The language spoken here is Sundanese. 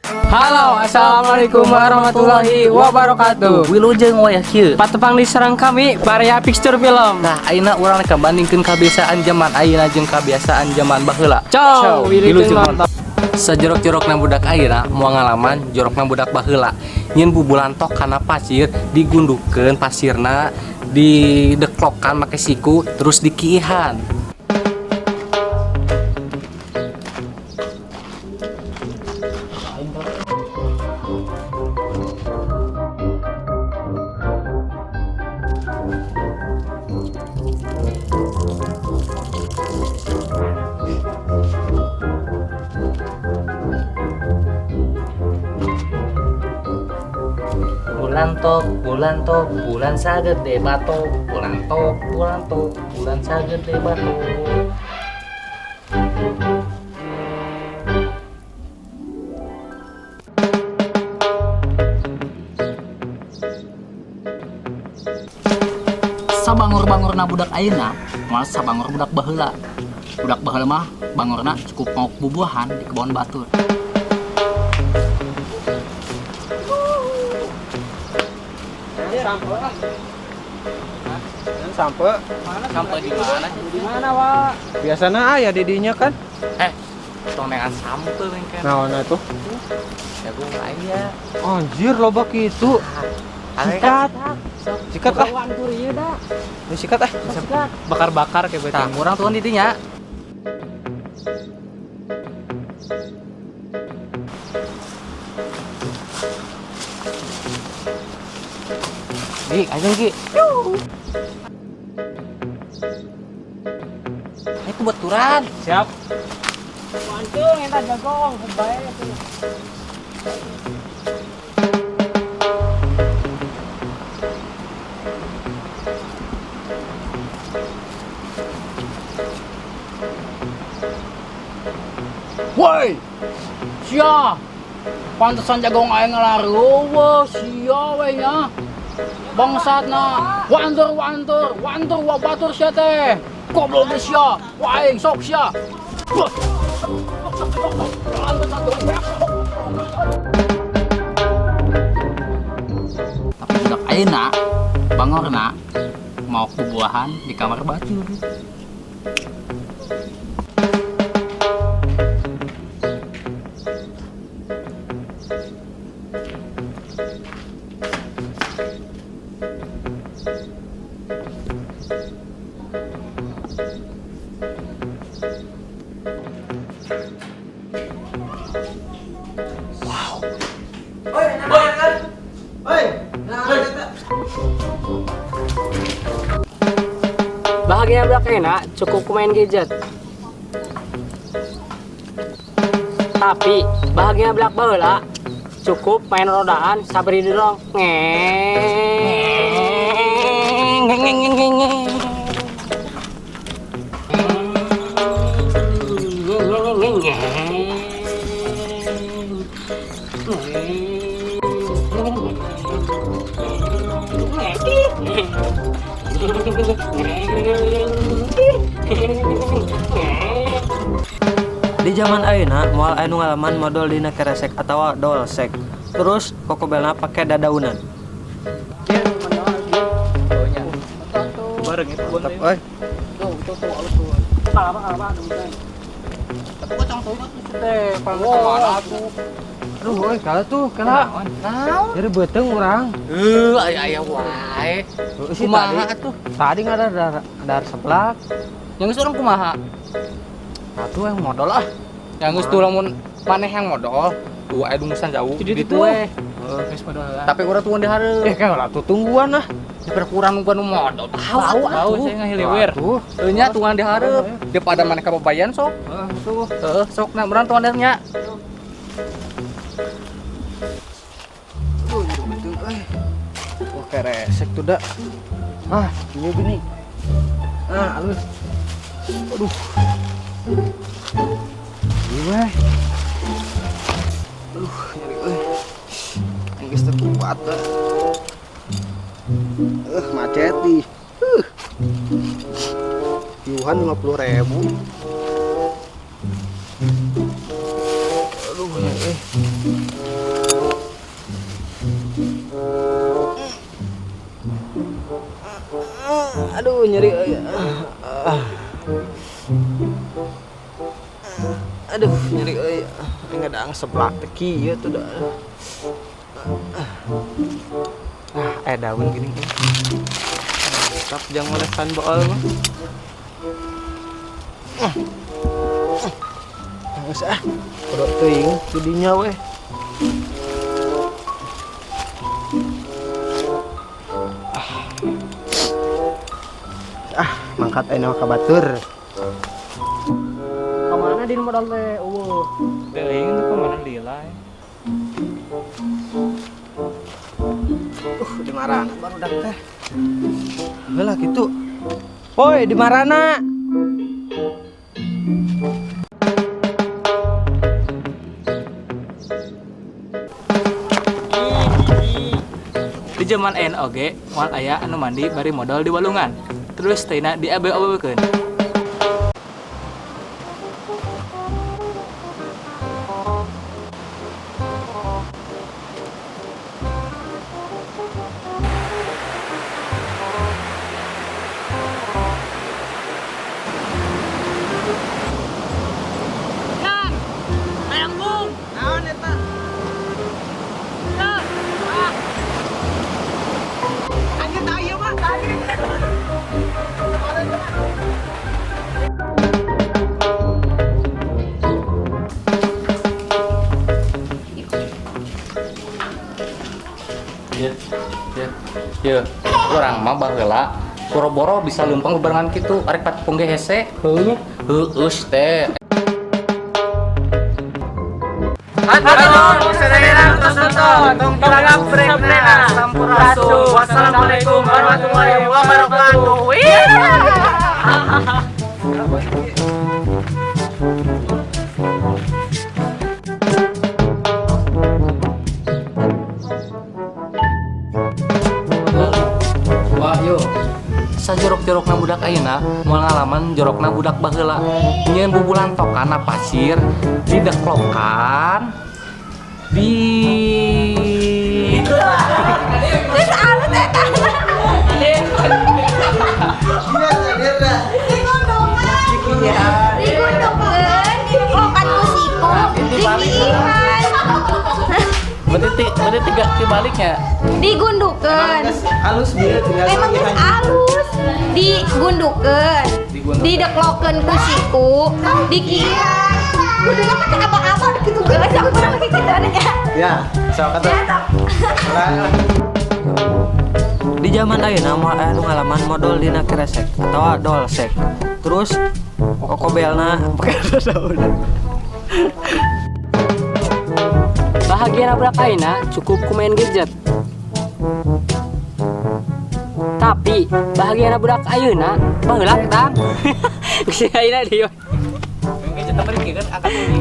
Halo, assalamualaikum warahmatullahi wabarakatuh. Wilujeng wayah kieu. Patepang deui sareng kami Baraya Picture Film. Nah, ayeuna urang rek bandingkeun kebiasaan zaman ayeuna jeung kebiasaan zaman baheula. Ciao, wilujeng nonton. Sajorok-jorokna budak ayeuna moal ngalaman jorokna budak baheula. Nyieun bubulantok kana pasir, digundukeun pasirna, dideklokan make siku, terus dikiihan. Bulan tok, bulan tok, bulan sagede batok, bulan tok, bulan tok, bulan sagede batok. Sabangor-bangorna budak ayeuna moal sabangor budak baheula. Budak baheula mah bangorna cukup maok bubuahan di kebon batur. Sampe ah. Sampe. Sampai di mana? Di mana, Wak? Biasana aya didinya kan. Eh, tong neangan sampe mengken. Nah, itu. Jagung aya. Anjir loba kitu. Sikat. Sikat ah. Wantur ieu da. Ini sikat ah. Sikat. Bakar-bakar kayak berarti. Tah, urang tuan didinya. Gi, ayo Gi. Ini kebetulan. Siap. Wantung eta jagong bae tuh. Woi. Sia. Pantesan jagong aing ngalareuweuh sia we nya. Bangsatna. Wantur wantur, wantur wa batur sia teh. Goblok ge sia. Wa aing sok sia. Tapi budak ayeuna bangorna mau bubuahan di kamar batur. Bahagia budak ayeuna cukup ku main gadget. Tapi bahagia budak baheula cukup main rodaan sabari didorong. Ngeng ngeng ngeng ngeng ngeng. Di zaman ayeuna moal aya nu ngalaman modol dina keresek atawa dolsek. Terus kokobelna pake dadaunan. Bareng itu Mantap euy. Tuh, tuh, tuh, alus tuh. Kalapa kalapa Tapi kocong tuh itu teh, mana tuh? Aduh euy, kalah tuh, kalah. Naon? Jadi beuteung urang. Eh, aya aya wae. Heuh, sih Kumaha tadi. atuh? Tadi ngadar dar seblak. Yang geus urang kumaha? Atuh yang modal ah. Yang geus tuh lamun maneh yang modal, tuh aya dungusan jauh. Jadi Ditu tuh. we. Geus modal lah. Tapi urang tuh di hareup. Eh, kalah tuh tungguan ah. Daripada kurang nungguan nu modal. Tahu Tahu atuh. saya ngahiliwir. Tuh. Heuh nya tungguan di hareup. Daripada maneh kababayan sok. Heeh, tuh. Heeh, sok nah urang tuan nya. Aduh, jadi beuteung euy. Wah, keresek tuh dak. Ah, ini gini. Ah, alus. Aduh. Ini weh. Aduh, nyeri euy. Geus teu kuat dah. Macet nih. Yuhan 50.000. Aduh, nyeri euy. Aduh nyeri euy. Aduh nyeri euy. Ngadang seblak teh kieu tuh dah. Ah, daun gini. Mantap jang molesan bool mah. Geus ah. Kudu teuing kudinya weh. Ah, mangkat ayeuna ka batur. Ka mana din modal teh eueuh. Teuing teh ka mana lila. Di marana barudak teh. Heula kitu. Woi, di marana? Di zaman ayeuna oge moal aya anu mandi bari modal di walungan. Terus taina diabe-abekeun. Yan. Hayang bung. Naon eta? Yan. Ah. Anjir tah ieu mah tadi. Ya, ya, ya. Urang mah baheula boro-boro bisa leumpang bebarengan kitu arek patepung ge hese. Heuh, heueus teh. Wassalamualaikum warahmatullahi wabarakatuh. Wah, yo. Sajorok-jorokna budak ayeuna moal ngalaman jorokna budak baheula. Nyieun bubulantokan na pasir dideklokan di Terus alus eta. Digundukeun, dideklokan ku siku, dikiihan. Berarti tiga dibaliknya. Digundukeun. Halus dia tinggal Emang geus alus. Digundukeun. Dideklokeun ku siku, dikiihan. Kuduna pakai abang-abang gitu geus aku kurang lagi gitu ya. Ya, sok atuh. Ya, sok. Di zaman ayeuna moal aya nu ngalaman modol dina keresek atawa dolsek. Terus kokobelna pake daun. Bahagia budak ayeuna cukup ku main gadget. Tapi bahagia budak ayeuna baheula tang. Geus ayeuna dieu. Gadget teh kan angkat ini.